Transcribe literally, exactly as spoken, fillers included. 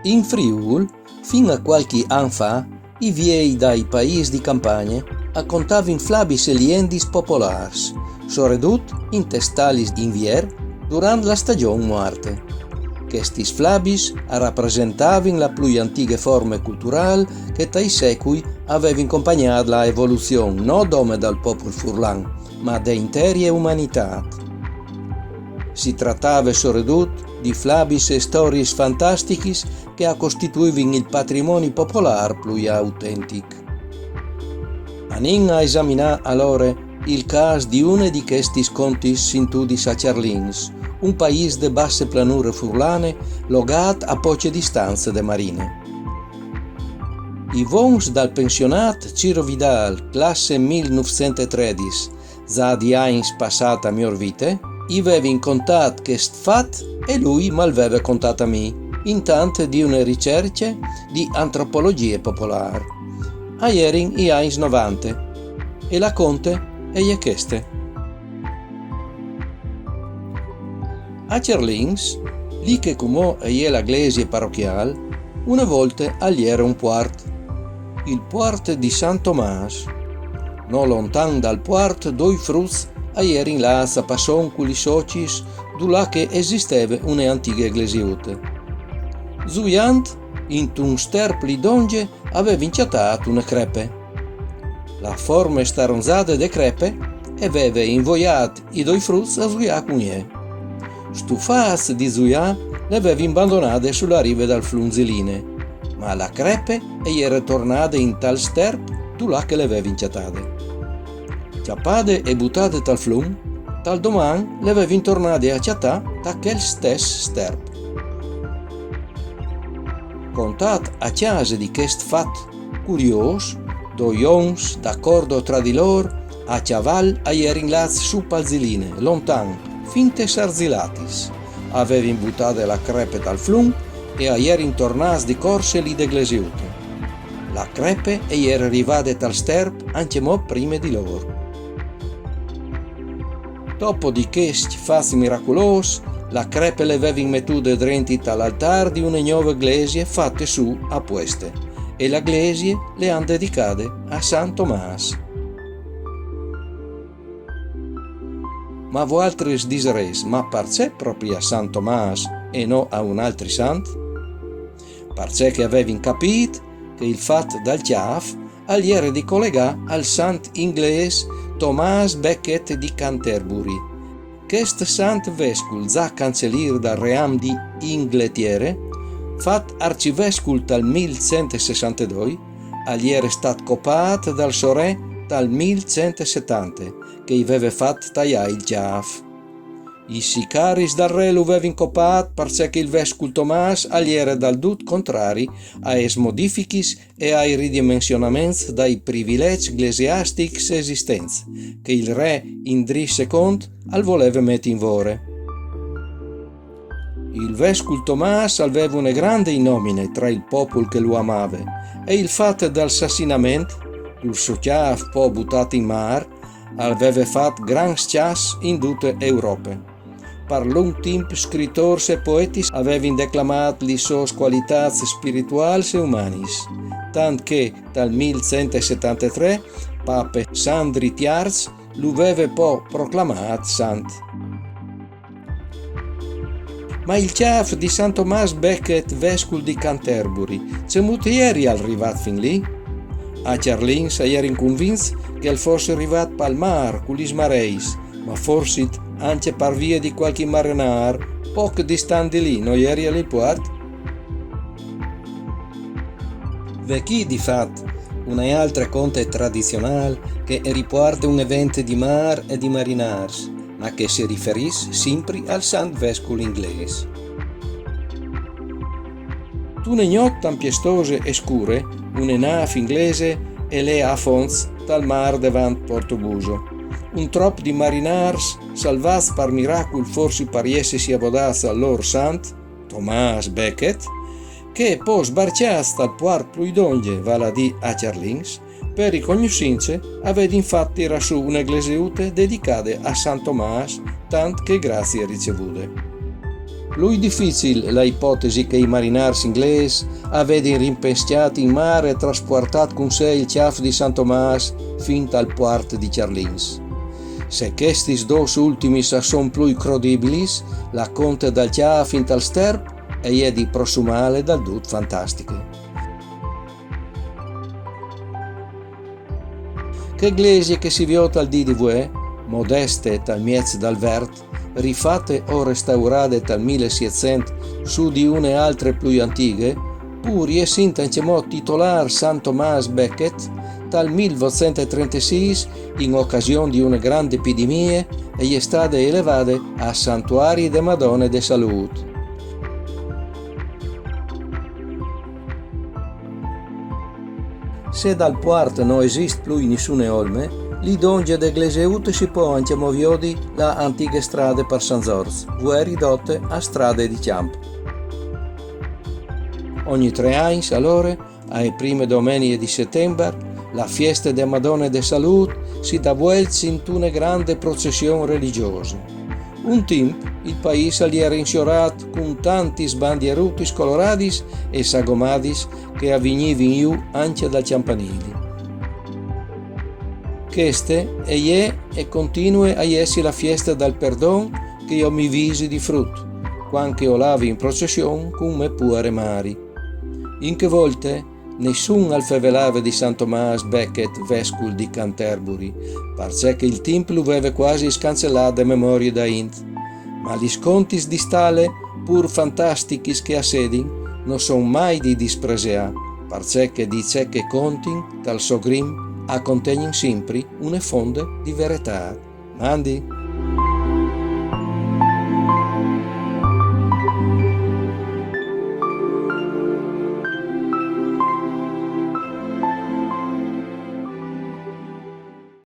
In Friûl, fin a cualchi an fa, i viei dai paîs di campagne a contavin flabis e liendis popolârs, soredut intes stalis invier durant la stagjon muarte. Chestis flabis a rapresentavin la plui antighe forme culturâl che tai secui a vevin compagnât la evoluzion no dome dal popul furlan, ma de interie umanitât. Si tratave soredut di flabis e storiis fantastichis che a costituivin il patrimoni popolâr plui autentic. Anìn a esaminâ alore il câs di une di chestis contis sintudis a Cjarlins, un paîs de basse planure furlane logât a pocje distance de marine. I vons dal pensionât Ciro Vidal, classe mil nûfcent e tredis, za di agns passât a miôr vite, i vevin contât chest fat e lui mal veve contât a mi, intant di une ricercje di antropologjie popolâr. A jerin i agns novante e la conte e je cheste. A Cjarlins, li che cumò e je la glesie parochiâl, une volte al jere un puart, il puart di San Tomâs. No lontan dal puart doi fruts a jerin lâts a passon cu lis ocjis dulà che e esisteve une antighe glesiute. Zuiant, intun sterp li dongje, a vevin cjatât une crepe. La forme staronzade de crepe e veve invoiât i doi fruts a zuiâ cun jê. Stufâts di zuiâ, le vevin bandonade su la rive dal flum Ziline, ma la crepe e jere tornade intal sterp dulà che le vevin cjatade. Cjapade e butade tal flum, tal doman le vevin tornade a cjatâ ta chel stes sterp. Contât a cjase di chest fat curiôs, doi oms, dacordo tra di lôr, a cjaval a jerin lâts su pal Ziline, lontan, fin tes Arzilatis. A vevin butade la crepe tal flum e a jerin tornâts di corse li de glesiute. La crepe e jere rivade tal sterp ancjemò prime di lôr. Dopo di chescj fats miracolôs, la crepe le vevin metude drenti tal altâr di une gnove glesie fate sù a pueste, e la glesie le àn dedicade a San Tomâs. Ma voaltris disarês: ma parcè propit a San Tomâs e no a un altri sant? Parcè che a vevin capît che il fat dal cjâf al jere di colegâ al sant inglês Tomâs Becket di Canterbury. Chest sant vescul, za cancelîr dal ream di Ingletiere, fat arcivescul tal mil cent e sessantedoi, al jere stât copât dal so re tal mil cent e setante, che i veve fat taiâ il cjâf. I sicaris dal re lu vevin copât parcè che il vescul Tomâs al jere dal dut contrari aes modifichis e ai ridimensionaments dai privileçs glesiastics esistents, che il re Indrì secont al voleve meti in vore. Il vescul Tomâs al veve une grande innomine tra il popul che lu amave, e il fat dal sassinament, cul so cjâf po butât in mâr, al veve fat grants cjascj in dute Europe. Par lunc timp scritôrs e poetis a vevin declamât lis sôs cualitâts spirituâls e umanis, tant che tal mil cent e setantetrê pape Sandri tiarç lu veve po proclamât sant. Ma il cjâf di San Tomâs Becket, vescul di Canterbury, cemût jerial rivât fin li? A Cjarlins a jerin cunvints che al fos rivât pal mâr cu lis mareis, ma forsit ancje par vie di cualchi marenâr poc distant di li, no jerial il puart? Ve chi, di fat, Une altre conte tradizionâl che e ripuarte un event di mâr e di marinârs, ma che si riferìs simpri al sant vescul inglês. Tune gnot tempiestose e scure, une nâf inglese e lè a fonts tal mâr devant Porto Buso. Un trop di marinârs, salvâts par miracul, forsi par jessesi avodâts dal lôr sant, Tomâs Becket, che po sbarcjâts tal puart plui dongje, vâl a dî a Cjarlins, pe ricognossince a vedin fat tirâ sù une gleseute dedicade a Sant Tomâs, tant che grazie ricevude. Plui dificil la ipotesi che i marinârs inglês a vedin rimpescjât in mâr e traspuartât cun se il cjâf di Sant Tomâs fin tal puart di Cjarlins. Se chestis dôs ultimis a son plui crodibilis, la conte dal cjâf fin tal sterp e je di prosumâle dal dut fantastiche. Chê glesie che si viôt al dì di vuê, modeste tal mieç dal vert, rifate o restaurade tal mil e sietcent su di une altre plui antighe, pûr jessint ancjemò titolâr Sant Tomâs Becket, tal mil votcent e trentesîs, in ocasion di une grande epidemie, e je stade elevade a santuari de Madone de Salût. Se dal puart no esist plui nissune olme, li dongje de gleseute si po ancjemò viodi la antighe strade par Sant Zorç, vuê ridote a strade di cjamp. Ogni trê agns, alore, ae prime domenie di Setembar, la fieste de Madone de Salût si da vuelç intune grande procession religjose. Un timp il paîs al jere insiorât cun tantis bandierutis coloradis e sagomadis che a vignivin jù ancje dal cjampanili. Cheste e je e continue a jessi la fieste dal perdon che jo mi visi di frut, cuant che o lavi in procession cun mê puare mari. In chê volte nissun al fevelave di Sant Tomâs Becket, vescul di Canterbury, parcè che il timp lu veve cuasi scancelât de memorie da int. Ma lis contis di stale, pûr fantastichis che a sedin, no son mai di dispreseâ, parcè che di ce che a contin tal so grim a contegnin simpri une fonde di veretât. Mandi!